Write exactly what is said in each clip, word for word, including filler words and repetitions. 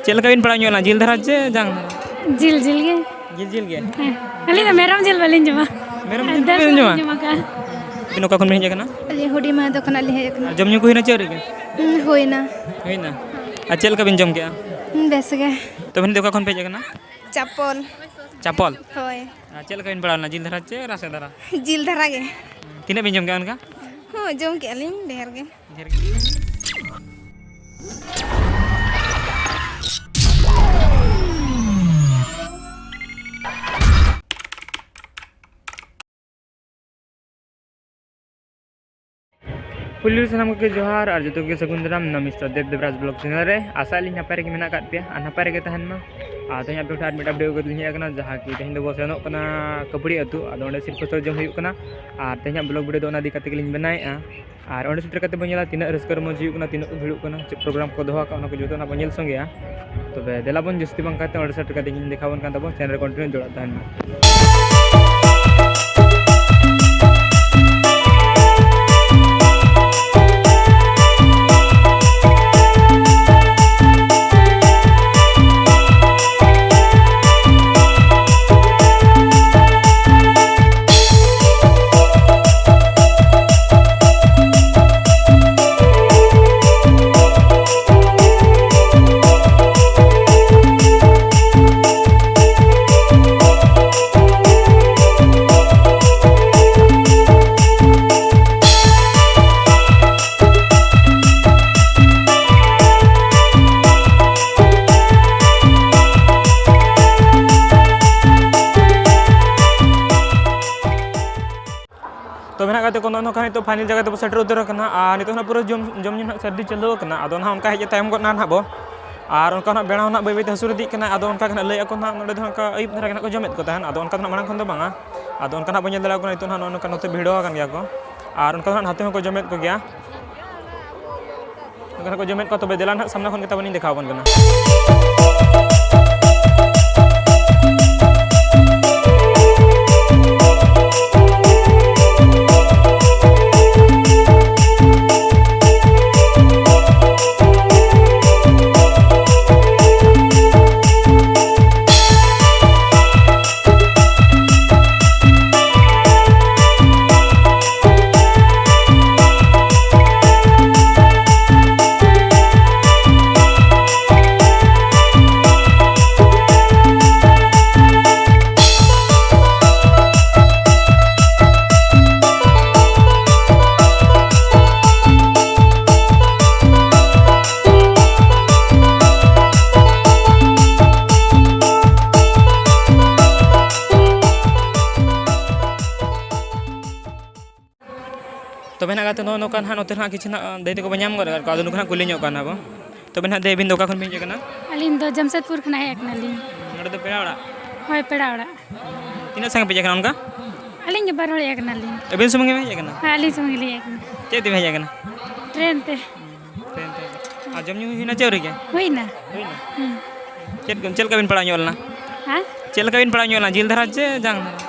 ᱪᱮᱫ ᱞᱮᱠᱟ ᱵᱤᱱ ᱯᱟᱲᱟᱣ ᱧᱚᱜ ᱮᱱᱟ, ᱡᱤᱞ ᱫᱷᱟᱨᱟ ᱪᱮ ᱡᱟᱝ ᱫᱷᱟᱨᱟ? ᱡᱤᱞ, ᱡᱤᱞ ᱜᱮ᱾ ᱡᱤᱞ ᱡᱤᱞ ᱜᱮ? ᱦᱮᱸ᱾ ᱟᱹᱞᱤᱧ ᱫᱚ ᱢᱮᱨᱚᱢ ᱡᱤᱞ ᱵᱟᱹᱞᱤᱧ ᱡᱚᱢᱟ᱾ ᱢᱮᱨᱚᱢ ᱟᱨ ᱡᱤᱞ ᱫᱟᱹᱞ ᱵᱟᱹᱵᱤᱱ ᱡᱚᱢᱟ? ᱡᱚᱢ ᱟᱠᱟᱫᱼᱟ᱾ ᱟᱹᱵᱤᱱ ᱚᱠᱟ ᱠᱷᱚᱱ ᱵᱤᱱ ᱦᱮᱡ ᱟᱠᱟᱱᱟ? ᱟᱹᱞᱤᱧ ᱦᱩᱰᱤᱧ ᱢᱟᱦᱟ ᱫᱚ ᱠᱷᱚᱱᱟᱜ ᱞᱤᱧ ᱦᱮᱡ ᱟᱠᱟᱱᱟ᱾ ᱟᱨ ᱡᱚᱢ ᱧᱩ ᱠᱚ ᱦᱩᱭᱱᱟ ᱪᱮ ᱟᱹᱣᱨᱤ ᱜᱮ? ᱦᱩᱸ, ᱦᱩᱭᱱᱟ᱾ ᱦᱩᱭᱱᱟ? ᱟᱨ ᱪᱮᱫ ᱞᱮᱠᱟ ᱵᱤᱱ ᱡᱚᱢ ᱠᱮᱜᱼᱟ? ᱦᱩᱸ, ᱵᱮᱥ ᱜᱮ᱾ ᱛᱚ, ᱟᱹᱵᱤᱱ ᱫᱚ ᱚᱠᱟ ᱠᱷᱚᱱ ᱯᱮ ᱦᱮᱡ ᱟᱠᱟᱱᱟ? ᱪᱟᱯᱚᱞ᱾ ᱪᱟᱯᱚᱞ? ᱦᱳᱭ᱾ ᱟᱨ ᱪᱮᱫ ᱞᱮᱠᱟ ᱵᱤᱱ ᱯᱟᱲᱟᱣ ᱞᱮᱱᱟ, ᱡᱤᱞ ᱫᱷᱟᱨᱟ ᱪᱮ ᱨᱟᱥᱮ ᱫᱷᱟᱨᱟ? ᱡᱤᱞ ᱫᱷᱟᱨᱟ ᱜᱮ᱾ ᱛᱤᱱᱟᱹᱜ ᱵᱤᱱ ᱡᱚᱢ ᱠᱮᱜᱼᱟ ᱚᱱᱠᱟ? ᱦᱚᱸ, ᱡᱚᱢ ᱠᱮᱜᱼᱟ ᱞᱤᱧ ᱰᱷᱮᱨ ᱜᱮ᱾ ᱰᱷᱮᱨ ᱜᱮ᱾ ᱯᱩᱭᱞᱩ ᱨᱮ ᱥᱟᱱᱟᱢ ᱠᱚᱜᱮ ᱡᱚᱦᱟᱨ ᱟᱨ ᱡᱚᱛᱚ ᱠᱚᱜᱮ ᱥᱟᱹᱜᱩᱱ ᱫᱟᱨᱟᱢ ᱱᱚᱣᱟ ᱢᱤᱥᱴᱟᱨ ᱫᱮᱵ ᱫᱮᱵᱨᱟᱡᱽ ᱵᱞᱚᱜ ᱪᱮᱱᱮᱞ ᱨᱮ᱾ ᱟᱥᱟᱭ ᱟᱹᱞᱤᱧ ᱱᱟᱯᱟᱭ ᱨᱮᱜᱮ ᱢᱮᱱᱟᱜ ᱟᱠᱟᱫ ᱯᱮᱭᱟ ᱟᱨ ᱱᱟᱯᱟᱭ ᱨᱮᱜᱮ ᱛᱟᱦᱮᱱ ᱢᱟ᱾ ᱟᱨ ᱛᱮᱦᱮᱧ ᱟᱯᱮ ᱴᱷᱮᱱ ᱟᱨ ᱢᱤᱫᱴᱟᱝ ᱵᱷᱤᱰᱤᱭᱳ ᱠᱟᱛᱮ ᱞᱤᱧ ᱦᱮᱡ ᱟᱠᱟᱱᱟ, ᱡᱟᱦᱟᱸ ᱠᱤ ᱛᱮᱦᱮᱧ ᱫᱚᱵᱚ ᱥᱮᱱᱚᱜ ᱠᱟᱱᱟ ᱠᱟᱹᱯᱩᱲᱤ ᱟᱹᱛᱩ᱾ ᱟᱫᱚ ᱚᱸᱰᱮ ᱥᱤᱨᱯᱟᱹ ᱥᱚᱲ ᱡᱚᱢ ᱦᱩᱭᱩᱜ ᱠᱟᱱᱟ ᱟᱨ ᱛᱮᱦᱮᱧᱟᱜ ᱵᱞᱚᱜ ᱵᱷᱤᱰᱤᱭᱳ ᱫᱚ ᱚᱱᱟ ᱤᱫᱤ ᱠᱟᱛᱮ ᱜᱮᱞᱤᱧ ᱵᱮᱱᱟᱣᱮᱫᱼᱟ᱾ ᱟᱨ ᱚᱸᱰᱮ ᱥᱮᱴᱮᱨ ᱠᱟᱛᱮ ᱵᱚᱱ ᱧᱮᱞᱟ ᱛᱤᱱᱟᱹᱜ ᱨᱟᱹᱥᱠᱟᱹ ᱨᱚᱢᱚᱡᱽ ᱦᱩᱭᱩᱜ ᱠᱟᱱᱟ, ᱛᱤᱱᱟᱹᱜ ᱠᱚ ᱵᱷᱤᱲᱚᱜ ᱠᱟᱱᱟ, ᱪᱮᱫ ᱯᱨᱳᱜᱨᱟᱢ ᱠᱚ ᱫᱚᱦᱚ ᱟᱠᱟᱫ, ᱚᱱᱟ ᱠᱚ ᱡᱚᱛᱚᱱᱟᱜ ᱵᱚᱱ ᱧᱮᱞ ᱥᱚᱸᱜᱮᱭᱟ᱾ ᱛᱚᱵᱮ ᱫᱮᱞᱟ ᱵᱚᱱ ᱡᱟᱹᱥᱛᱤ ᱵᱟᱝ ᱠᱟᱛᱮ ᱚᱸᱰᱮ ᱥᱮᱴᱮᱨ ᱠᱟᱛᱮ ᱤᱧ ᱫᱮᱠᱷᱟᱣ ᱟᱵᱚᱱ ᱠᱟᱱ ᱛᱟᱵᱚᱱ, ᱪᱮᱱᱮᱞ ᱨᱮ ᱠᱚᱱᱴᱤᱱᱤᱭᱩ ᱡᱚᱲᱟᱣ ᱛᱟᱦᱮᱱ ᱢᱟ᱾ ᱛᱚᱵᱮ ᱱᱟᱜ ᱜᱟᱛᱮ ᱠᱚ, ᱱᱚᱜᱼᱚ ᱱᱚᱝᱠᱟ ᱱᱤᱛᱚᱜ ᱯᱷᱟᱭᱱᱮᱞ ᱡᱟᱭᱜᱟ ᱛᱮᱵᱚ ᱥᱮᱴᱮᱨ ᱩᱛᱟᱹᱨ ᱟᱠᱟᱱᱟ᱾ ᱟᱨ ᱱᱤᱛᱚᱜ ᱱᱟᱜ ᱯᱩᱨᱟᱹ ᱡᱚᱢ, ᱡᱚᱢ ᱧᱩ ᱱᱟᱜ ᱥᱟᱹᱨᱫᱤ ᱪᱟᱹᱞᱩ ᱟᱠᱟᱱᱟ᱾ ᱟᱫᱚ ᱱᱟᱜ ᱚᱱᱠᱟ ᱦᱮᱡ ᱛᱟᱭᱚᱢ ᱜᱚᱫ ᱱᱟ ᱱᱟᱜ ᱵᱚ᱾ ᱟᱨ ᱚᱱᱠᱟ ᱱᱟᱜ ᱵᱮᱲᱟ ᱦᱚᱸ ᱱᱟᱜ ᱵᱟᱹᱭ ᱵᱟᱹᱭ ᱛᱮ ᱦᱟᱹᱥᱩᱨ ᱤᱫᱤᱜ ᱠᱟᱱᱟ᱾ ᱟᱫᱚ ᱚᱱᱠᱟ ᱜᱮ ᱱᱟᱜ ᱞᱟᱹᱭ ᱟᱠᱚ ᱱᱟᱜ ᱱᱚᱸᱰᱮ ᱫᱚ ᱱᱚᱝᱠᱟ ᱟᱹᱭᱩᱵ ᱫᱷᱟᱨᱟ ᱜᱮ ᱱᱟᱜ ᱠᱚ ᱡᱚᱢᱮᱫ ᱠᱚ ᱛᱟᱦᱮᱱ᱾ ᱟᱫᱚ ᱚᱱᱠᱟ ᱫᱚ ᱱᱟᱜ ᱢᱟᱲᱟᱝ ᱠᱷᱚᱱ ᱫᱚ ᱵᱟᱝᱟ᱾ ᱟᱫᱚ ᱚᱱᱠᱟ ᱱᱟᱜ ᱵᱚᱱ ᱧᱮᱞ ᱫᱟᱲᱮᱭᱟᱠᱚ ᱠᱟᱱᱟ, ᱱᱤᱛᱚᱜ ᱱᱟᱜ ᱱᱚᱜᱼᱚ ᱱᱚᱝᱠᱟ ᱱᱚᱛᱮ ᱵᱷᱤᱲᱚ ᱟᱠᱟᱱ ᱜᱮᱭᱟ ᱠᱚ᱾ ᱟᱨ ᱚᱱᱠᱟ ᱫᱚ ᱱᱟᱜ ᱱᱟᱛᱮ ᱦᱚᱸᱠᱚ ᱡᱚᱢᱮᱫ ᱠᱚᱜᱮᱭᱟ᱾ ᱱᱚᱝᱠᱟ ᱱᱟᱜ ᱠᱚ ᱡᱚᱢᱮᱫ ᱠᱚᱣᱟ᱾ ᱛᱚᱵᱮ ᱫᱮᱞᱟ ᱱᱟᱜ ᱥᱟᱢᱱᱟ ᱠᱷᱚᱱ ᱜᱮ ᱛᱟᱵᱚᱱ ᱤᱧ ᱫᱮᱠᱷᱟᱣ ᱟᱵᱚᱱ ᱠᱟᱱᱟ᱾ ᱛᱚ, ᱱᱚᱜᱼᱚ ᱱᱚᱝᱠᱟ ᱱᱟᱦᱟᱜ ᱱᱚᱛᱮ ᱱᱟᱦᱟᱜ ᱠᱤᱪᱷᱩ ᱱᱟᱦᱟᱜ ᱫᱟᱹᱭ ᱛᱟᱠᱚ ᱵᱚᱱ ᱧᱟᱢ ᱜᱚᱫ ᱟᱠᱟᱫ ᱠᱚᱣᱟ, ᱟᱫᱚ ᱱᱩᱠᱩ ᱱᱟᱦᱟᱜ ᱠᱩᱞᱤ ᱧᱚᱜ ᱠᱟᱱᱟ ᱵᱚᱱ᱾ ᱛᱚᱵᱮ ᱱᱟᱦᱟᱜ ᱫᱟᱹᱭ, ᱟᱹᱵᱤᱱ ᱫᱚ ᱚᱠᱟ ᱠᱷᱚᱱ ᱵᱤᱱ ᱦᱮᱡ ᱟᱠᱟᱱᱟ? ᱟᱹᱞᱤᱧ ᱫᱚ ᱡᱟᱢᱥᱮᱫᱽᱯᱩᱨ ᱠᱷᱚᱱᱟᱜ ᱦᱮᱡ ᱟᱠᱟᱱᱟᱞᱤᱧ᱾ ᱱᱚᱰᱮ ᱫᱚ ᱯᱮᱲᱟ ᱚᱲᱟᱜ? ᱦᱳᱭ, ᱯᱮᱲᱟ ᱚᱲᱟᱜ᱾ ᱛᱤᱱᱟᱹᱜ ᱥᱟᱸᱜᱮ ᱯᱮ ᱦᱮᱡ ᱟᱠᱟᱱᱟ ᱚᱱᱠᱟ? ᱟᱹᱞᱤᱧ ᱜᱮ ᱵᱟᱨ ᱦᱚᱲ ᱦᱮᱡ ᱟᱠᱟᱱᱟᱞᱤᱧ᱾ ᱟᱹᱵᱤᱱ ᱥᱩᱢᱩᱝ ᱜᱮ ᱦᱮᱡ ᱟᱠᱟᱱᱟ? ᱦᱳᱭ, ᱟᱹᱞᱤᱧ ᱥᱩᱢᱩᱝ ᱜᱮᱞᱤᱧ ᱦᱮᱡ ᱟᱠᱟᱱᱟ᱾ ᱪᱮᱫ ᱛᱮᱵᱤᱱ ᱦᱮᱡ ᱟᱠᱟᱱᱟ? ᱴᱨᱮᱱ ᱛᱮ᱾ ᱴᱨᱮᱱ ᱛᱮ᱾ ᱟᱨ ᱡᱚᱢ ᱧᱩ ᱦᱩᱭᱱᱟ ᱪᱮ ᱟᱹᱣᱨᱤ ᱜᱮ? ᱦᱩᱭᱱᱟ᱾ ᱦᱩᱭᱱᱟ? ᱦᱩᱸ᱾ ᱪᱮᱫ, ᱪᱮᱫ ᱞᱮᱠᱟ ᱵᱤᱱ ᱯᱟᱲᱟᱣ ᱧᱚᱜ ᱞᱮᱱᱟ? ᱦᱮᱸ? ᱪᱮᱫ ᱞᱮᱠᱟ ᱵᱤᱱ ᱯᱟᱲᱟᱣ ᱧᱚᱜ ᱞᱮᱱᱟ, ᱡᱤᱞ ᱫᱷᱟᱨᱟ ᱪᱮ ᱡᱟᱝ ᱫᱷᱟᱨᱟ?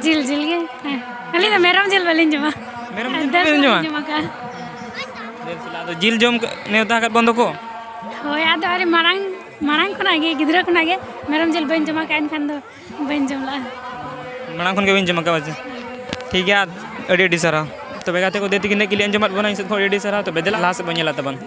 ᱡᱤᱞ, ᱡᱤᱞ ᱜᱮ᱾ ᱦᱮᱸ᱾ ᱟᱹᱞᱤᱧ ᱫᱚ ᱢᱮᱨᱚᱢ ᱡᱤᱞ ᱵᱟᱹᱞᱤᱧ ᱡᱚᱢᱟ᱾ ᱢᱮᱨᱚᱢ ᱟᱨ ᱡᱤᱞ ᱫᱟᱹᱞ ᱵᱟᱹᱞᱤᱧ ᱡᱚᱢᱟ? ᱡᱚᱢ ᱟᱠᱟᱫᱼᱟ᱾ ᱫᱟᱹᱞ ᱥᱟᱞᱟᱜ ᱟᱫᱚ ᱡᱤᱞ ᱡᱚᱢ ᱱᱮᱣᱛᱟ ᱟᱠᱟᱫ ᱵᱚᱱ ᱫᱚᱠᱚ? ᱦᱳᱭ, ᱟᱫᱚ ᱟᱹᱰᱤ ᱢᱟᱲᱟᱝ, ᱢᱟᱲᱟᱝ ᱠᱷᱚᱱᱟᱜ ᱜᱮ, ᱜᱤᱫᱽᱨᱟᱹ ᱠᱷᱚᱱᱟᱜ ᱜᱮ ᱢᱮᱨᱚᱢ ᱡᱤᱞ ᱵᱟᱹᱧ ᱡᱚᱢ ᱟᱠᱟᱫᱼᱟ, ᱮᱱᱠᱷᱟᱱ ᱫᱚ ᱵᱟᱹᱧ ᱡᱚᱢ ᱞᱟᱜᱼᱟ᱾ ᱢᱟᱲᱟᱝ ᱠᱷᱚᱱ ᱜᱮ ᱵᱟᱹᱧ ᱡᱚᱢ ᱟᱠᱟᱫᱼᱟ ᱪᱮ? ᱴᱷᱤᱠ ᱜᱮᱭᱟ, ᱟᱹᱰᱤ ᱟᱹᱰᱤ ᱥᱟᱨᱦᱟᱣ᱾ ᱛᱚᱵᱮ ᱜᱟᱛᱮ ᱠᱚ, ᱫᱟᱹᱭ ᱛᱟᱹᱠᱤᱱ ᱱᱤᱱᱟᱹᱜ ᱠᱤᱱ ᱞᱟᱹᱭ ᱟᱸᱡᱚᱢᱟᱫ ᱵᱚᱱᱟ, ᱤᱧ ᱥᱮᱫ ᱠᱷᱚᱱ ᱟᱹᱰᱤ ᱟᱹᱰᱤ ᱥᱟᱨᱦᱟᱣ᱾ ᱛᱚᱵᱮ ᱫᱮᱞᱟ, ᱞᱟᱦᱟ ᱥᱮᱫ ᱵᱚᱱ ᱧᱮᱞᱟ ᱛᱟᱵᱚᱱ᱾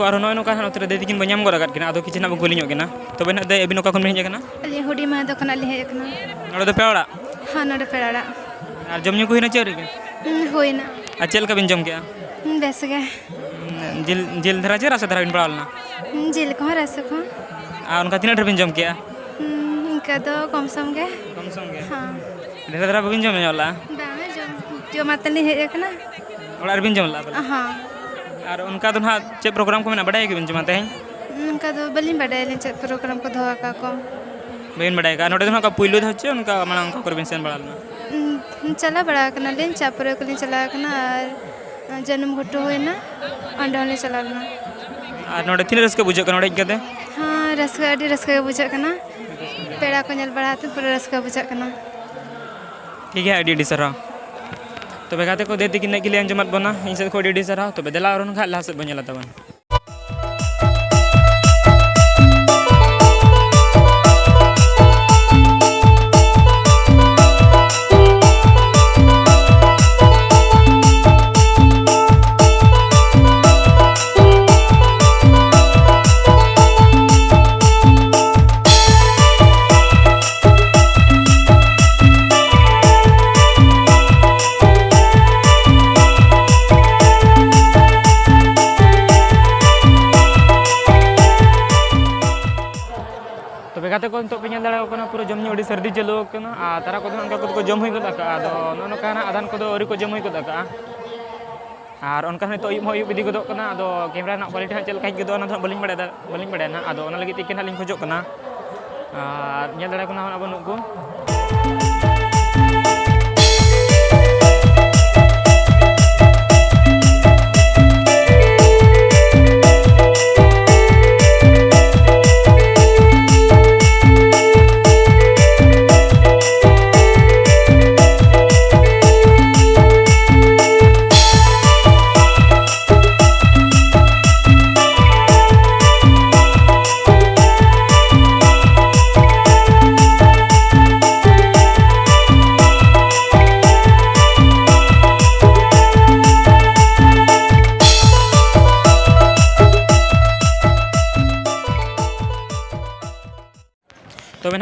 ᱟᱨ ᱱᱚᱜᱼᱚᱭ ᱱᱚᱝᱠᱟ ᱦᱟᱸᱜ ᱱᱚᱛᱮ ᱨᱮ ᱫᱤᱫᱤ ᱠᱤᱱ ᱵᱚᱱ ᱧᱟᱢ ᱜᱚᱫ ᱟᱠᱟᱫ ᱠᱤᱱᱟ, ᱟᱫᱚ ᱠᱤᱪᱷᱩ ᱱᱟᱜ ᱵᱚᱱ ᱠᱩᱞᱤ ᱧᱚᱜ ᱠᱤᱱᱟ᱾ ᱛᱚᱵᱮ ᱱᱟᱜ ᱫᱟᱹᱭ, ᱟᱹᱵᱤᱱ ᱚᱠᱟ ᱠᱷᱚᱱ ᱵᱤᱱ ᱦᱮᱡ ᱟᱠᱟᱱᱟ? ᱟᱹᱞᱤᱧ ᱦᱩᱰᱤᱧ ᱢᱟᱦᱟ ᱫᱚ ᱠᱷᱚᱱᱟᱜ ᱞᱤᱧ ᱦᱮᱡ ᱟᱠᱟᱱᱟ᱾ ᱱᱚᱰᱮ ᱫᱚ ᱯᱮ ᱚᱲᱟᱜ? ᱦᱮᱸ, ᱱᱚᱰᱮ ᱯᱮ ᱚᱲᱟᱜ᱾ ᱟᱨ ᱡᱚᱢ ᱧᱩ ᱠᱚ ᱦᱩᱭᱱᱟ ᱪᱮ ᱟᱹᱣᱨᱤ ᱜᱮ? ᱦᱩᱸ, ᱦᱩᱭᱱᱟ᱾ ᱟᱨ ᱪᱮᱫ ᱞᱮᱠᱟ ᱵᱤᱱ ᱡᱚᱢ ᱠᱮᱜᱼᱟ? ᱦᱩᱸ, ᱵᱮᱥ ᱜᱮ᱾ ᱦᱩᱸ, ᱡᱤᱞ, ᱡᱤᱞ ᱫᱷᱟᱨᱟ ᱪᱮ ᱨᱟᱥᱮ ᱫᱷᱟᱨᱟ ᱵᱤᱱ ᱯᱟᱲᱟᱣ ᱞᱮᱱᱟ? ᱦᱩᱸ, ᱡᱤᱞ ᱠᱚᱦᱚᱸ ᱨᱟᱥᱮ ᱠᱚᱦᱚᱸ᱾ ᱟᱨ ᱚᱱᱠᱟ ᱛᱤᱱᱟᱹᱜ ᱰᱷᱮᱨ ᱵᱤᱱ ᱡᱚᱢ ᱠᱮᱜᱼᱟ? ᱦᱩᱸ, ᱤᱱᱠᱟᱹ ᱫᱚ ᱠᱚᱢ ᱥᱚᱢ ᱜᱮ᱾ ᱠᱚᱢ ᱥᱚᱢ ᱜᱮ? ᱦᱮᱸ᱾ ᱰᱷᱮᱨ ᱫᱷᱟᱨᱟ ᱵᱟᱹᱵᱤᱱ ᱡᱚᱢ ᱧᱚᱜ ᱞᱟᱜᱼᱟ? ᱵᱟᱝᱟ, ᱡᱚᱢ, ᱡᱚᱢ ᱟᱛᱮᱫ ᱞᱤᱧ ᱦᱮᱡ ᱟᱠᱟᱱᱟ᱾ ᱚᱲᱟᱜ ᱨᱮᱵᱤᱱ ᱡᱚᱢ ᱞᱟᱜᱼᱟ ᱯᱟᱞᱮ? ᱦᱚᱸ᱾ ᱟᱨ ᱚᱱᱠᱟ ᱫᱚ ᱱᱟᱦᱟᱜ ᱪᱮᱫ program ᱠᱚ ᱢᱮᱱᱟᱜᱼᱟ, ᱵᱟᱰᱟᱭ ᱜᱮᱵᱤᱱ ᱪᱮ ᱢᱟ ᱛᱮᱦᱮᱧ? ᱚᱱᱠᱟ ᱫᱚ ᱵᱟᱹᱞᱤᱧ ᱵᱟᱰᱟᱭᱟ ᱟᱹᱞᱤᱧ ᱪᱮᱫ program ᱠᱚ ᱫᱚᱦᱚ ᱟᱠᱟᱫ ᱠᱚ᱾ ᱵᱟᱹᱵᱤᱱ ᱵᱟᱰᱟᱭ ᱟᱠᱟᱫᱼᱟ? ᱱᱚᱰᱮ ᱫᱚ ᱱᱟᱦᱟᱜ ᱚᱠᱟ ᱯᱩᱭᱞᱩ ᱫᱷᱟᱣ ᱪᱮ ᱚᱱᱠᱟ ᱢᱟᱲᱟᱝ ᱚᱠᱟ ᱠᱚᱨᱮ ᱵᱤᱱ ᱥᱮᱱ ᱵᱟᱲᱟ ᱞᱮᱱᱟ? ᱩᱸ, ᱪᱟᱞᱟᱣ ᱵᱟᱲᱟ ᱟᱠᱟᱱᱟᱞᱤᱧ, ᱪᱟᱯᱚᱨᱮ ᱠᱚᱞᱤᱧ ᱪᱟᱞᱟᱣ ᱟᱠᱟᱱᱟ ᱟᱨ ᱡᱟᱹᱱᱩᱢ ᱜᱷᱩᱴᱩ ᱦᱩᱭᱱᱟ, ᱚᱸᱰᱮ ᱦᱚᱸᱞᱤᱧ ᱪᱟᱞᱟᱣ ᱞᱮᱱᱟ᱾ ᱟᱨ ᱱᱚᱰᱮ ᱛᱤᱱᱟᱹᱜ ᱨᱟᱹᱥᱠᱟᱹ ᱵᱩᱡᱷᱟᱹᱜ ᱠᱟᱱᱟ ᱱᱚᱰᱮ ᱦᱮᱡ ᱠᱟᱛᱮ? ᱦᱮᱸ, ᱨᱟᱹᱥᱠᱟᱹ, ᱟᱹᱰᱤ ᱨᱟᱹᱥᱠᱟᱹ ᱜᱮ ᱵᱩᱡᱷᱟᱹᱜ ᱠᱟᱱᱟ᱾ ᱯᱮᱲᱟ ᱠᱚ ᱧᱮᱞ ᱵᱟᱲᱟ ᱠᱟᱛᱮ ᱯᱩᱨᱟᱹ ᱨᱟᱹᱥᱠᱟᱹ ᱵᱩᱡᱷᱟᱹᱜ ᱠᱟᱱᱟ᱾ ᱴᱷᱤᱠ ᱜᱮᱭᱟ, ᱟᱹᱰᱤ ᱟᱹᱰᱤ ᱥᱟᱨᱦᱟᱣ᱾ ᱛᱚᱵᱮ ᱜᱟᱛᱮ ᱠᱚ, ᱫᱮ ᱛᱤᱠᱤᱱ ᱱᱟᱜ ᱠᱷᱟᱹᱞᱤ ᱟᱸᱡᱚᱢᱟᱫ ᱵᱚᱱᱟ, ᱤᱧ ᱥᱮᱫ ᱠᱷᱚᱱ ᱟᱹᱰᱤ ᱟᱹᱰᱤ ᱥᱟᱨᱦᱟᱣ᱾ ᱛᱚᱵᱮ ᱫᱮᱞᱟ ᱟᱨᱦᱚᱸ ᱱᱟᱦᱟᱜ ᱞᱟᱦᱟ ᱥᱮᱫ ᱵᱚᱱ ᱧᱮᱞᱟ ᱛᱟᱵᱚᱱ᱾ ᱛᱚᱵᱮ ᱜᱟᱛᱮ ᱠᱚ, ᱱᱤᱛᱚᱜ ᱯᱮ ᱧᱮᱞ ᱫᱟᱲᱮᱭᱟᱜ ᱠᱟᱱᱟ, ᱯᱩᱨᱟᱹ ᱡᱚᱢ ᱧᱩ ᱟᱹᱰᱤ ᱥᱟᱹᱨᱫᱤ ᱪᱟᱹᱞᱩ ᱟᱠᱟᱱᱟ᱾ ᱟᱨ ᱛᱟᱨᱟ ᱠᱚᱫᱚ ᱚᱱᱠᱟ ᱠᱚᱫᱚ ᱠᱚ ᱡᱚᱢ ᱦᱩᱭ ᱜᱚᱫ ᱟᱠᱟᱫᱼᱟ᱾ ᱟᱫᱚ ᱱᱚᱜᱼᱚ ᱱᱚᱝᱠᱟ ᱱᱟᱜ ᱟᱫᱷᱟᱱ ᱠᱚᱫᱚ ᱟᱹᱣᱨᱤ ᱠᱚ ᱡᱚᱢ ᱦᱩᱭ ᱜᱚᱫ ᱟᱠᱟᱫᱼᱟ᱾ ᱟᱨ ᱚᱱᱠᱟ ᱦᱚᱸ ᱱᱤᱛᱚᱜ ᱟᱹᱭᱩᱵ ᱦᱚᱸ ᱟᱹᱭᱩᱵ ᱤᱫᱤ ᱜᱚᱫᱚᱜ ᱠᱟᱱᱟ᱾ ᱟᱫᱚ camera ᱨᱮᱱᱟᱜ quality ᱦᱟᱸᱜ ᱪᱮᱫ ᱞᱮᱠᱟ ᱦᱮᱡ ᱜᱚᱫᱚᱜᱼᱟ, ᱚᱱᱟ ᱫᱚ ᱦᱟᱸᱜ ᱵᱟᱹᱞᱤᱧ ᱵᱟᱲᱟᱭ ᱫᱟ-, ᱵᱟᱹᱞᱤᱧ ᱵᱟᱲᱟᱭᱟ ᱱᱟᱦᱟᱜ᱾ ᱟᱫᱚ ᱚᱱᱟ ᱞᱟᱹᱜᱤᱫ ᱛᱮ ᱮᱠᱮᱱ ᱦᱟᱸᱜ ᱞᱤᱧ ᱠᱷᱚᱡᱚᱜ ᱠᱟᱱᱟ᱾ ᱟᱨ ᱧᱮᱞ ᱫᱟᱲᱮᱭᱟᱠᱚ ᱠᱟᱱᱟ ᱦᱟᱸᱜ ᱵᱟᱹᱱᱩᱜ ᱠᱚ᱾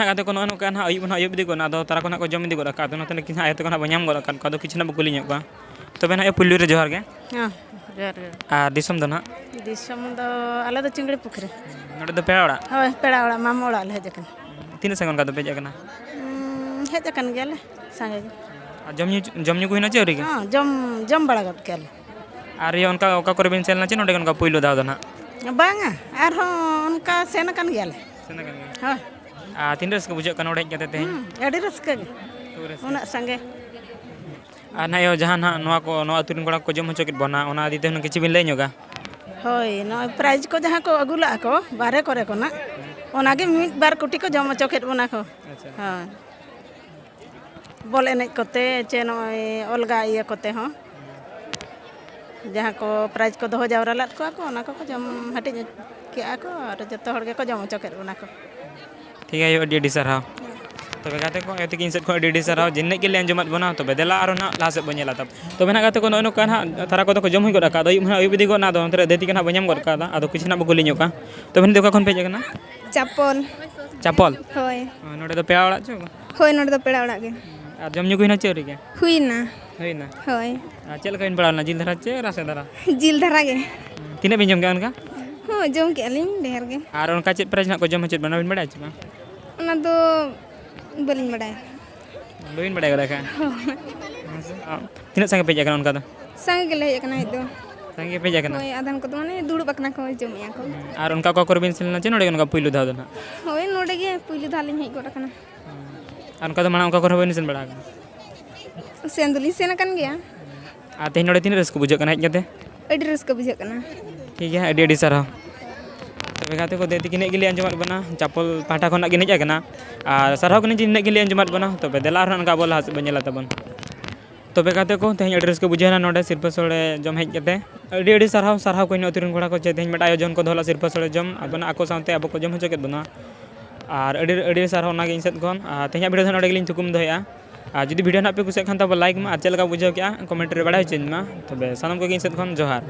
ᱜᱟᱛᱮ ᱠᱚ ᱱᱚᱜᱼᱚᱭ ᱱᱚᱝᱠᱟ ᱱᱟᱦᱟᱜ ᱟᱹᱭᱩᱵ ᱱᱟᱦᱟᱜ ᱟᱹᱭᱩᱵ ᱤᱫᱤ ᱜᱚᱫ ᱱᱟ, ᱟᱫᱚ ᱛᱟᱨᱟ ᱠᱚ ᱱᱟᱦᱟᱜ ᱠᱚ ᱡᱚᱢ ᱤᱫᱤ ᱜᱚᱫ ᱟᱠᱟᱫ, ᱟᱫᱚ ᱱᱚᱛᱮ ᱱᱟᱜ ᱠᱤᱱ ᱦᱟᱸᱜ ᱟᱭᱳ ᱛᱟᱠᱚ ᱱᱟᱦᱟᱜ ᱵᱚ ᱧᱟᱢ ᱜᱚᱫ ᱟᱠᱟᱫ ᱠᱚᱣᱟ, ᱟᱫᱚ ᱠᱤᱪᱷᱩ ᱱᱟᱦᱟᱜ ᱵᱚ ᱠᱩᱞᱤ ᱧᱚᱜ ᱠᱚᱣᱟ᱾ ᱛᱚᱵᱮ ᱱᱟᱦᱟᱜ ᱟᱭᱳ ᱯᱩᱭᱞᱩ ᱨᱮ ᱡᱚᱦᱟᱨ ᱜᱮ᱾ ᱦᱮᱸ, ᱡᱚᱦᱟᱨ ᱜᱮ᱾ ᱟᱨ ᱫᱤᱥᱚᱢ ᱫᱚ ᱱᱟᱦᱟᱜ? ᱫᱤᱥᱚᱢ ᱫᱚ ᱟᱞᱮ ᱫᱚ ᱪᱤᱝᱲᱤ ᱯᱩᱠᱷᱨᱤ᱾ ᱱᱚᱰᱮ ᱫᱚ ᱯᱮᱲᱟ ᱚᱲᱟᱜ? ᱦᱳᱭ, ᱯᱮᱲᱟ ᱚᱲᱟᱜ, ᱢᱟᱢᱚ ᱚᱲᱟᱜ ᱞᱮ ᱦᱮᱡ ᱟᱠᱟᱱᱟ᱾ ᱛᱤᱱᱟᱹᱜ ᱥᱟᱸᱜᱮ ᱚᱱᱠᱟ ᱫᱚ ᱯᱮ ᱦᱮᱡ ᱟᱠᱟᱱᱟ? ᱩᱸ, ᱦᱮᱡ ᱟᱠᱟᱱ ᱜᱮᱭᱟᱞᱮ ᱥᱟᱸᱜᱮ ᱜᱮ᱾ ᱟᱨ ᱡᱚᱢ ᱧᱩ, ᱡᱚᱢ ᱧᱩ ᱠᱚ ᱦᱩᱭᱱᱟ ᱪᱮ ᱟᱹᱣᱨᱤ ᱜᱮ? ᱦᱚᱸ, ᱡᱚᱢ, ᱡᱚᱢ ᱵᱟᱲᱟ ᱜᱚᱫ ᱠᱮᱭᱟᱞᱮ᱾ ᱟᱨ ᱤᱭᱟᱹ ᱚᱱᱠᱟ ᱚᱠᱟ ᱠᱚᱨᱮ ᱵᱤᱱ ᱥᱮᱱ ᱞᱮᱱᱟ ᱪᱮ ᱱᱚᱰᱮ ᱜᱮ ᱚᱱᱠᱟ ᱯᱩᱭᱞᱩ ᱫᱷᱟᱣ ᱫᱚ ᱱᱟᱦᱟᱜ? ᱵᱟᱝᱟ, ᱟᱨᱦᱚᱸ ᱚᱱᱠᱟ ᱥᱮᱱ ᱟᱠᱟᱱ ᱜᱮᱭᱟᱞᱮ᱾ ᱥᱮᱱ ᱟᱠᱟᱱ ᱜᱮᱭᱟ᱾ ᱦᱳᱭ᱾ ᱟᱨ ᱛᱤᱱ ᱨᱟᱹᱥᱠᱟᱹ ᱵᱩᱡᱷᱟᱹᱜ ᱠᱟᱱᱟ ᱱᱚᱰᱮ ᱦᱮᱡ ᱠᱟᱛᱮ ᱛᱮᱦᱮᱧ? ᱦᱩᱸ, ᱟᱹᱰᱤ ᱨᱟᱹᱥᱠᱟᱹ ᱜᱮ᱾ ᱠᱷᱩᱵ ᱨᱟᱹᱥᱠᱟᱹ᱾ ᱩᱱᱟᱹᱜ ᱥᱟᱸᱜᱮ᱾ ᱟᱨ ᱱᱟᱦᱟᱜ ᱤᱭᱟᱹ ᱡᱟᱦᱟᱸ ᱱᱟᱦᱟᱜ ᱱᱚᱣᱟ ᱠᱚ, ᱱᱚᱣᱟ ᱟᱹᱛᱩ ᱨᱮᱱ ᱠᱚᱲᱟ ᱠᱚ ᱡᱚᱢ ᱦᱚᱪᱚ ᱠᱮᱫ ᱵᱚᱱᱟ, ᱚᱱᱟ ᱤᱫᱤ ᱛᱮ ᱦᱩᱱᱟᱹᱝ ᱠᱤᱪᱷᱩ ᱵᱤᱱ ᱞᱟᱹᱭ ᱧᱚᱜᱟ? ᱦᱳᱭ, ᱱᱚᱜᱼᱚᱭ prize ᱠᱚ ᱡᱟᱦᱟᱸ ᱠᱚ ᱟᱹᱜᱩ ᱞᱟᱜᱼᱟ ᱠᱚ ᱵᱟᱦᱨᱮ ᱠᱚᱨᱮ ᱠᱷᱚᱱᱟᱜ, ᱚᱱᱟᱜᱮ ᱢᱤᱫ ᱵᱟᱨ ᱠᱩᱴᱤ ᱠᱚ ᱡᱚᱢ ᱦᱚᱪᱚ ᱠᱮᱫ ᱵᱚᱱᱟ ᱠᱚ᱾ ᱟᱪᱪᱷᱟ᱾ ᱦᱳᱭ᱾ ᱵᱚᱞ ᱮᱱᱮᱡ ᱠᱚᱛᱮ ᱪᱮ ᱱᱚᱜᱼᱚᱭ ᱚᱞᱜᱟ ᱤᱭᱟᱹ ᱠᱚᱛᱮ ᱦᱚᱸ, ᱡᱟᱦᱟᱸ ᱠᱚ prize ᱠᱚ ᱫᱚᱦᱚ ᱡᱟᱣᱨᱟ ᱞᱮᱫ ᱠᱚᱣᱟ ᱠᱚ, ᱚᱱᱟ ᱠᱚᱠᱚ ᱡᱚᱢ ᱦᱟᱹᱴᱤᱧ ᱠᱮᱜᱼᱟ ᱠᱚ ᱟᱨ ᱡᱚᱛᱚ ᱦᱚᱲ ᱜᱮᱠᱚ ᱡᱚᱢ ᱦᱚᱪᱚ ᱠᱮᱫ ᱵᱚᱱᱟ ᱠᱚ᱾ ᱴᱷᱤᱠ ᱜᱮᱭᱟ, ᱟᱭᱳ, ᱟᱹᱰᱤ ᱟᱹᱰᱤ ᱥᱟᱨᱦᱟᱣ᱾ ᱛᱚᱵᱮ ᱜᱟᱛᱮ ᱠᱚ, ᱟᱭᱳ ᱛᱤᱠᱤᱱ ᱥᱮᱫ ᱠᱷᱚᱱ ᱟᱹᱰᱤ ᱟᱹᱰᱤ ᱥᱟᱨᱦᱟᱣ, ᱡᱮ ᱱᱤᱱᱟᱹᱜ ᱜᱮᱞᱮ ᱟᱸᱡᱚᱢᱟᱫ ᱵᱚᱱᱟ, ᱛᱚᱵᱮ ᱫᱮᱞᱟ ᱟᱨᱚ ᱱᱟᱦᱟᱜ ᱞᱟᱦᱟ ᱥᱮᱫ ᱵᱚᱱ ᱧᱮᱞᱟ᱾ ᱛᱟᱵ-, ᱛᱚᱵᱮ ᱱᱟᱦᱟᱜ ᱜᱟᱛᱮ ᱠᱚ, ᱱᱚᱜᱼᱚᱭ ᱱᱚᱝᱠᱟ ᱱᱟᱦᱟᱜ ᱛᱷᱟᱨᱟ ᱠᱚᱫᱚ ᱠᱚ ᱡᱚᱢ ᱦᱩᱭ ᱜᱚᱫ ᱟᱠᱟᱫ, ᱟᱹᱭᱩᱵ ᱱᱟᱦᱟᱜ ᱟᱹᱭᱩᱵ ᱤᱫᱤ ᱜᱚᱫ ᱱᱟ, ᱟᱫᱚ ᱚᱱᱛᱮ ᱨᱮ ᱫᱟᱹᱭ ᱛᱤᱠᱤᱱ ᱱᱟᱦᱟᱜ ᱵᱚ ᱧᱟᱢ ᱜᱚᱫ ᱠᱟᱫᱟ, ᱟᱫᱚ ᱠᱩᱪ ᱱᱟᱦᱟᱜ ᱵᱚ ᱠᱩᱞᱤ ᱧᱚᱜ ᱠᱚᱣᱟ᱾ ᱛᱚᱵᱮ ᱱᱤᱛ ᱫᱚ ᱚᱠᱟ ᱠᱷᱚᱱ ᱯᱮ ᱦᱮᱡ ᱟᱠᱟᱱᱟ? ᱪᱟᱯᱚᱞ᱾ ᱪᱟᱯᱚᱞ? ᱦᱳᱭ᱾ ᱚ, ᱱᱚᱰᱮ ᱫᱚ ᱯᱮᱲᱟ ᱚᱲᱟᱜ ᱪᱚ? ᱦᱳᱭ, ᱱᱚᱰᱮ ᱫᱚ ᱯᱮᱲᱟ ᱚᱲᱟᱜ ᱜᱮ᱾ ᱟᱨ ᱡᱚᱢ ᱧᱩ ᱠᱚ ᱦᱩᱭᱱᱟ ᱪᱮ ᱟᱹᱣᱨᱤ ᱜᱮ? ᱦᱩᱭᱱᱟ᱾ ᱦᱩᱭᱱᱟ? ᱦᱳᱭ᱾ ᱟᱨ ᱪᱮᱫ ᱞᱮᱠᱟ ᱵᱤᱱ ᱯᱟᱲᱟᱣ ᱞᱮᱱᱟ, ᱡᱤᱞ ᱫᱷᱟᱨᱟ ᱪᱮ ᱨᱟᱥᱮ ᱫᱷᱟᱨᱟ? ᱡᱤᱞ ᱫᱷᱟᱨᱟ ᱜᱮ᱾ ᱛᱤᱱᱟᱹᱜ ᱵᱤᱱ ᱡᱚᱢ ᱠᱮᱜᱼᱟ ᱚᱱᱠᱟ? ᱦᱚᱸ, ᱡᱚᱢ ᱠᱮᱜᱼᱟ ᱞᱤᱧ ᱰᱷᱮᱨ ᱜᱮ᱾ ᱟᱨ ᱚᱱᱠᱟ ᱪᱮᱫ prize ᱱᱟᱦᱟᱜ ᱠᱚ ᱡᱚᱢ ᱦᱚᱪᱚᱭᱮᱫ ᱵᱮᱱᱟ, ᱵᱤᱱ ᱵᱟᱲᱟᱭᱟ ᱪᱮ ᱵᱟᱝ? ᱚᱱᱟ ᱫᱚ ᱵᱟᱹᱞᱤᱧ ᱵᱟᱲᱟᱭᱟ᱾ ᱵᱟᱹᱵᱤᱱ ᱵᱟᱲᱟᱭ ᱜᱚᱫ ᱟᱠᱟᱫᱼᱟ? ᱦᱳᱭ᱾ ᱛᱤᱱᱟᱹᱜ ᱥᱟᱸᱜᱮ ᱯᱮ ᱦᱮᱡ ᱟᱠᱟᱱᱟ ᱚᱱᱠᱟ ᱫᱚ? ᱥᱟᱸᱜᱮ ᱜᱮᱞᱮ ᱦᱮᱡ ᱟᱠᱟᱱᱟ ᱦᱮᱡ ᱫᱚ᱾ ᱥᱟᱸᱜᱮ ᱯᱮ ᱦᱮᱡ ᱟᱠᱟᱱᱟ? ᱦᱳᱭ, ᱟᱫᱷᱟᱱ ᱠᱚᱫᱚ ᱢᱟᱱᱮ ᱫᱩᱲᱩᱵ ᱟᱠᱟᱱᱟ ᱠᱚ, ᱡᱚᱢᱮᱜᱼᱟ ᱠᱚ᱾ ᱟᱨ ᱚᱱᱠᱟ ᱚᱠᱟ ᱠᱚᱨᱮ ᱵᱤᱱ ᱥᱮᱱ ᱞᱮᱱᱟ ᱪᱮ ᱱᱚᱰᱮ ᱜᱮ ᱱᱚᱝᱠᱟ ᱯᱩᱭᱞᱩ ᱫᱷᱟᱣ ᱫᱚ ᱱᱟᱦᱟᱜ? ᱦᱳᱭ, ᱱᱚᱰᱮ ᱜᱮ ᱯᱩᱭᱞᱩ ᱫᱷᱟᱣ ᱞᱤᱧ ᱦᱮᱡ ᱜᱚᱫ ᱟᱠᱟᱱᱟ᱾ ᱟᱨ ᱚᱱᱠᱟ ᱫᱚ ᱢᱟᱲᱟᱝ ᱚᱠᱟ ᱠᱚᱨᱮ ᱦᱚᱸ ᱵᱟᱹᱵᱤᱱ ᱥᱮᱱ ᱵᱟᱲᱟ ᱟᱠᱟᱱᱟ? ᱥᱮᱱ ᱫᱚᱞᱤᱧ ᱥᱮᱱ ᱟᱠᱟᱱ ᱜᱮᱭᱟ᱾ ᱟᱨ ᱛᱮᱦᱮᱧ ᱱᱚᱰᱮ ᱛᱤᱱᱟᱹᱜ ᱨᱟᱹᱥᱠᱟᱹ ᱵᱩᱡᱷᱟᱹᱜ ᱠᱟᱱᱟ ᱦᱮᱡ ᱠᱟᱛᱮ? ᱟᱹᱰᱤ ᱨᱟᱹᱥᱠᱟᱹ ᱵᱩᱡᱷᱟᱹᱜ ᱠᱟᱱᱟ᱾ ᱴᱷᱤᱠ ᱜᱮᱭᱟ, ᱟᱹᱰᱤ ᱟᱹᱰᱤ ᱥᱟᱨᱦᱟᱣ᱾ ᱛᱚᱵᱮ ᱜᱟᱛᱮ ᱠᱚ, ᱫᱟᱹᱭ ᱛᱤᱠᱤᱱ ᱦᱮᱡ ᱜᱮᱞᱤᱧ ᱟᱸᱡᱚᱢᱟᱫ ᱵᱚᱱᱟ, ᱪᱟᱯᱚᱞ ᱯᱟᱦᱴᱟ ᱠᱷᱚᱱᱟᱜ ᱠᱤᱱ ᱦᱮᱡ ᱟᱠᱟᱱᱟ᱾ ᱟᱨ ᱥᱟᱨᱦᱟᱣ ᱠᱟᱹᱱᱟᱹᱧ ᱡᱮ ᱱᱤᱱᱟᱹᱜ ᱜᱮᱞᱤᱧ ᱟᱸᱡᱚᱢᱟᱫ ᱵᱚᱱᱟ᱾ ᱛᱚᱵᱮ ᱫᱮᱞᱟ ᱟᱨᱦᱚᱸ ᱚᱱᱠᱟ ᱟᱵᱚ ᱞᱟᱦᱟ ᱥᱮᱫ ᱵᱚᱱ ᱧᱮᱞᱟ ᱛᱟᱵᱚᱱ᱾ ᱛᱚᱵᱮ ᱜᱟᱛᱮ ᱠᱚ, ᱛᱮᱦᱮᱧ ᱟᱹᱰᱤ ᱨᱟᱹᱥᱠᱟᱹ ᱵᱩᱡᱷᱟᱹᱣ ᱮᱱᱟ ᱱᱚᱰᱮ ᱥᱤᱨᱯᱟᱹ ᱥᱳᱲᱮ ᱡᱚᱢ ᱦᱮᱡ ᱠᱟᱛᱮ᱾ ᱟᱹᱰᱤ ᱟᱹᱰᱤ ᱥᱟᱨᱦᱟᱣ, ᱥᱟᱨᱦᱟᱣ ᱠᱚ ᱤᱧ ᱟᱹᱛᱩ ᱨᱮᱱ ᱠᱚᱲᱟ ᱠᱚ ᱡᱮ ᱛᱮᱦᱮᱧ ᱢᱤᱫᱴᱟᱝ ᱟᱭᱳᱡᱚᱱ ᱠᱚ ᱫᱚᱦᱚ ᱞᱮᱫᱟ ᱥᱤᱨᱯᱟᱹ ᱥᱳᱲᱮ ᱡᱚᱢ, ᱟᱵᱚᱱᱟᱜ ᱟᱠᱚ ᱥᱟᱶᱛᱮ ᱟᱵᱚ ᱠᱚ ᱡᱚᱢ ᱦᱚᱪᱚ ᱠᱮᱫ ᱵᱚᱱᱟ᱾ ᱟᱨ ᱟᱹᱰᱤ ᱟᱹᱰᱤ ᱥᱟᱨᱦᱟᱣ ᱚᱱᱟᱜᱮ ᱤᱧ ᱥᱮᱫ ᱠᱷᱚᱱ᱾ ᱟᱨ ᱛᱮᱦᱮᱧᱟᱜ video ᱫᱚ ᱱᱚᱰᱮ ᱜᱮᱞᱤᱧ ᱛᱷᱩᱠᱩᱢ ᱫᱚᱦᱚᱭᱮᱫᱼᱟ᱾ ᱟᱨ ᱡᱩᱫᱤ video ᱱᱟᱦᱟᱜ ᱯᱮ ᱠᱩᱥᱤᱭᱟᱜ ᱠᱷᱟᱱ ᱛᱟᱵᱚ like ᱢᱟ, ᱟᱨ ᱪᱮᱫ ᱞᱮᱠᱟ ᱵᱩᱡᱷᱟᱹᱣ ᱠᱮᱜᱼᱟ comment ᱨᱮ ᱵᱟᱲᱟᱭ ᱦᱚᱪᱚᱧ ᱢᱟ᱾ ᱛᱚᱵᱮ ᱥᱟᱱᱟᱢ ᱠᱚᱜᱮ ᱤᱧ ᱥᱮᱫ ᱠᱷᱚᱱ ᱡᱚᱦᱟᱨ᱾